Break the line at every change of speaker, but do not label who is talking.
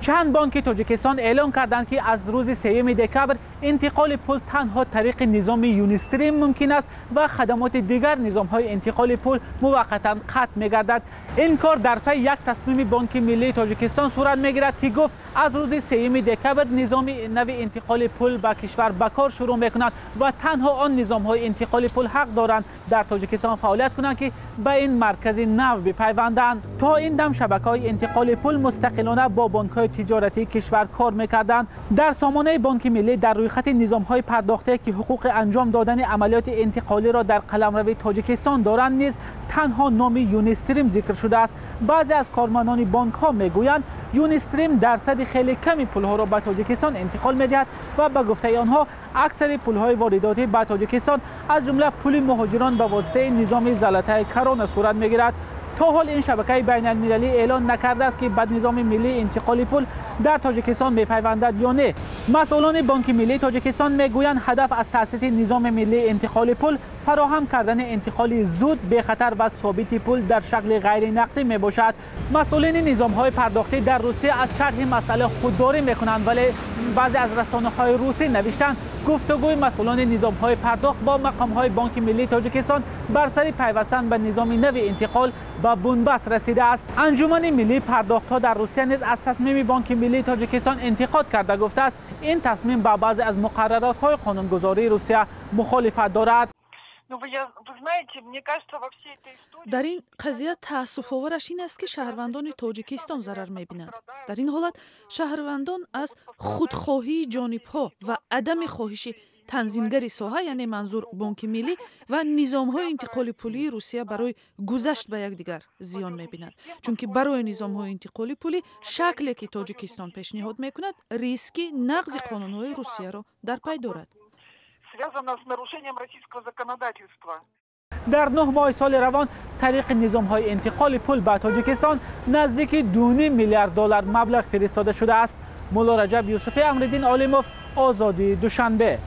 Чанд бонки Тоҷикистон эълон карданд, ки аз рӯзи 3 декабр интиқоли пул танҳо тариқи низоми Юнистрим мумкин аст ва хадамоти дигар низомҳои интиқоли пул муваққатан қатъ мегардад. Ин кор дар пайи як тасмими Бонки Миллии Тоҷикистон сурат мегирад, ки гуфт, аз рӯзи 3 декабр низоми нави интиқоли пул ба кишвар ба кор шурӯъ мекунад ва танҳо он низомҳои интиқоли пул ҳақ доранд дар Тоҷикистон фаъолият кунанд, ки ба ин маркази нав бипайванданд. То ин дам шабакаҳои интиқоли пул мустақилона бо бонкҳои тиҷоратии кишвар кор мекарданд. Дар сомонаи Бонки Миллӣ дар рӯйхати низомҳои пардохтие, ки ҳуқуқи анҷом додани амалиёти интиқолиро дар қаламрави Тоҷикистон доранд, низ танҳо номи Юнистрим зикр шудааст. Баъзе аз кормандони бонкҳо мегӯянд, Юнистрим дарсади хеле ками пулҳоро ба Тоҷикистон интиқол медиҳад ва ба гуфтаи онҳо, аксари пулҳои воридотӣ ба Тоҷикистон, аз ҷумла пули муҳоҷирон, ба воситаи низоми Золотая Корона сурат мегирад. То ҳол ин шабакаи байналмилалӣ эълон накардааст, ки ба низоми миллии интиқоли пул дар Тоҷикистон мепайвандад ё не. Масъулони Бонки Миллии Тоҷикистон мегӯянд, ҳадаф аз таъсиси низоми миллии интиқоли пул фароҳам кардани интиқоли зуд, бехатар ва собити пул дар шакли ғайринақдӣ мебошад. Масъулини низомҳои пардохтӣ дар Русия аз шарҳи масъала худдорӣ мекунанд, вале баъзе аз расонаҳои русӣ навиштанд, гуфтугӯи масъулони низомҳои пардохт бо мақомҳои Бонки Миллии Тоҷикистон бар сари пайвастан ба низоми нави интиқол ба бунбаст расидааст. Анҷумани миллии пардохтҳо дар Русия низ аз тасмими Бонки Миллии Тоҷикистон интиқод карда, гуфтааст, ин тасмим ба баъзе аз муқарраротҳои қонунгузории Русия мухолифат дорад.
Дар ин қазия таассуфовараш ин аст, ки шаҳрвандони Тоҷикистон зарар мебинанд. Дар ин ҳолат шаҳрвандон аз худхоҳии ҷонибҳо ва адами хоҳиши танзимгари соҳа, яъне манзур Бонки Миллӣ ва низомҳои интиқоли пулии Русия, барои гузашт ба якдигар зиён мебинанд, чунки барои низомҳои интиқоли пулӣ шакле, ки Тоҷикистон пешниҳод мекунад, риски нақзи қонунҳои Русияро дар пай дорад.
Связано с нарушением российского законодательства.
Дар 9 моҳи соли равон тариқи низомҳои интиқоли пул ба Тоҷикистон наздики 2,5 миллиард доллар маблағ фиристода шудааст. Мулло Раҷаб Юсуфӣ, Амриддин Олимов, Озодӣ, Душанбе.